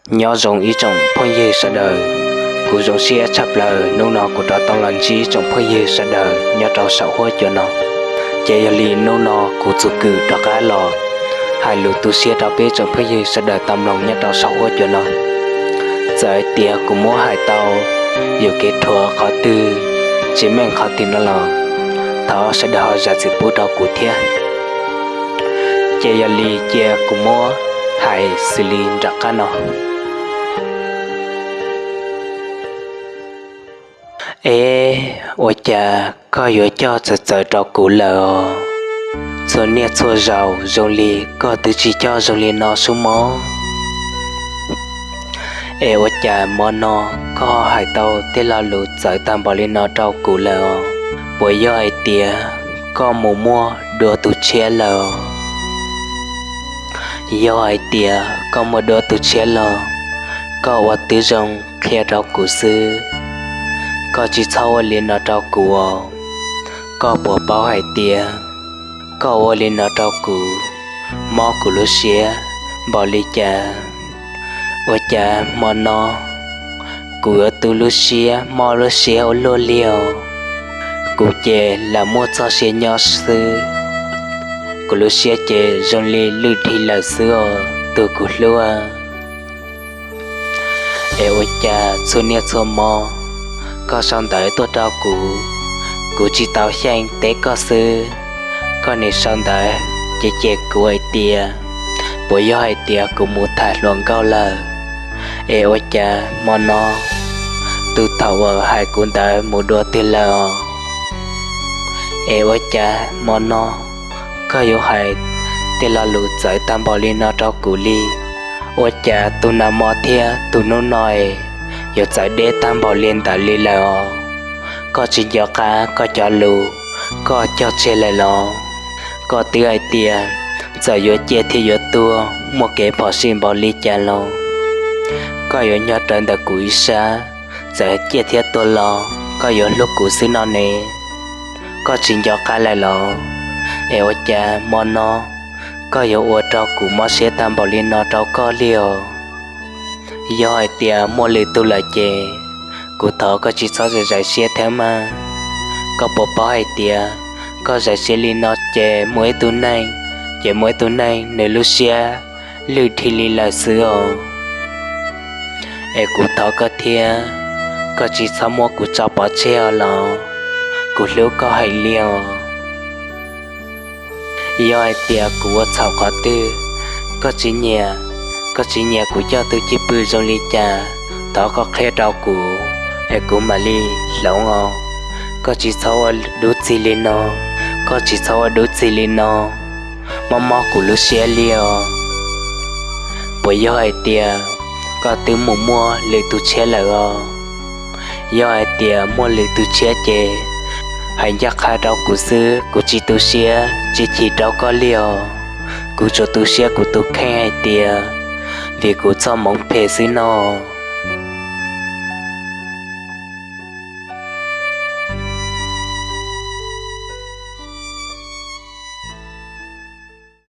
Nyob zoo ib tsoom phooj ywg sawv daws, kuv zoo siab tshaj plaws hnub no kuv rov tau los ntsib tsoom phooj ywg sawv daws nyob rau saum huab cua no. Ces yog li hnub no kuv txuas kwm rov qab los hais lus tu siab rau peb tsoom phooj ywg sawv daws tau mloog nyob rau saum huab cua no. Txawm hais tias kuv muab hais tau yuam kev rhuav qhov twg, tsis meej qhov twg no los thov sawv daws ho zam txim pub rau kuv thiab. Ces yog li cia kuv muab hais xws li nram qab no. Es ua cas koj yuav coj txawv txawv rau kuv lawm os? Txhua niaj txhua zaus zoo li koj twb tsis coj zoo li no sub mob. Es ua cas hmo no koj hais tau tej lo lus txawv tag npaum li no rau kuv lawm os? Puas yog hais tias koj mus muaj dua tus tshiab lawm os? Yog hais tias koj muaj dua tus tshiab los, koj ua tib zoo qhia rau kuv xwb. Koj tsis txhob ua li no rau kuv os. Koj puas paub hais tias koj ua li no rau kuv, mob kuv lub siab npaum li cas? Ua cas hmo no kuv yuav tu lub siab mob lub siab ua luaj li os? Kuv ces lam muaj txoj sia nyob xwb, kuv lub siab ces zoo li lwj dhi lawm xwb os tus kuv hlub. Es ua cas txhua niaj txhua hmo koj sau ntawv tuaj rau kuv, kuv tsis tau xyeej teb koj xwb, koj nim sau ntawv ces cem kuv hais tias puas yog hais tias kuv mus tham hluas nkauj lawm. Es ua cas hmo no tus thaum uas hais kuv ntawd mus dua twg lawm os? Es ua cas hmo no koj yuav hais tej lo lus txawv tag npaum li no rau kuv li? Ua cas tus nag hmo thiab tus hnub no es yuav txawv deb tag npaum li ntawd li lawm os? Koj tsis nco qab koj cov lus koj cog tseg lawm los? Koj twb hais tias txawm yuav ciaj thiab yuav tuag muaj kev phom sij npaum li cas los koj yuav nyob rawv ntawm kuv ib sab, txawm ciaj thiab tuag los koj yuav hlub kuv xwb no ne. Koj tsis nco qab lawm los? Es ua cas hmo no koj yuav ua rau kuv mob siab tag npaum li no rau koj li os? Yog hais tias muaj lwm tus lawm ces kuv thov koj tsis txhob zais zais siab thiab mas. Koj puas paub hais tias koj zais siab li no ces muaj ib tug neeg, ces muaj ib tug neeg nws lub siab lwj dhi li lawm xwb os. Es kuv thov koj thiab, koj tsis txhob muab kuv tso pov tseg os los, kuv hlub koj heev li os. Yog hais tias kuv ua txhaum qhov twg, koj tsis nyiam, koj tsis nyiam kuv coj tus cwj pwm zoo li cas, thov koj qhia rau kuv es kuv mam li hloov os. Koj tsis txhob ua dub txig li no, koj tsis txhob ua dub txig li no, mob mob kuv lub siab li os. Puas yog hais tias koj twb mus muaj lwm tus tshiab lawm os? Yog hais tias muaj lwm tus tshiab ces hais ncaj qha rau kuv xwb, kuv tsis tu siab tsis chim rau koj li os. Kuv tsuas tu siab kuv tus kheej hais tias vim kuv txoj hmoov phem xwb no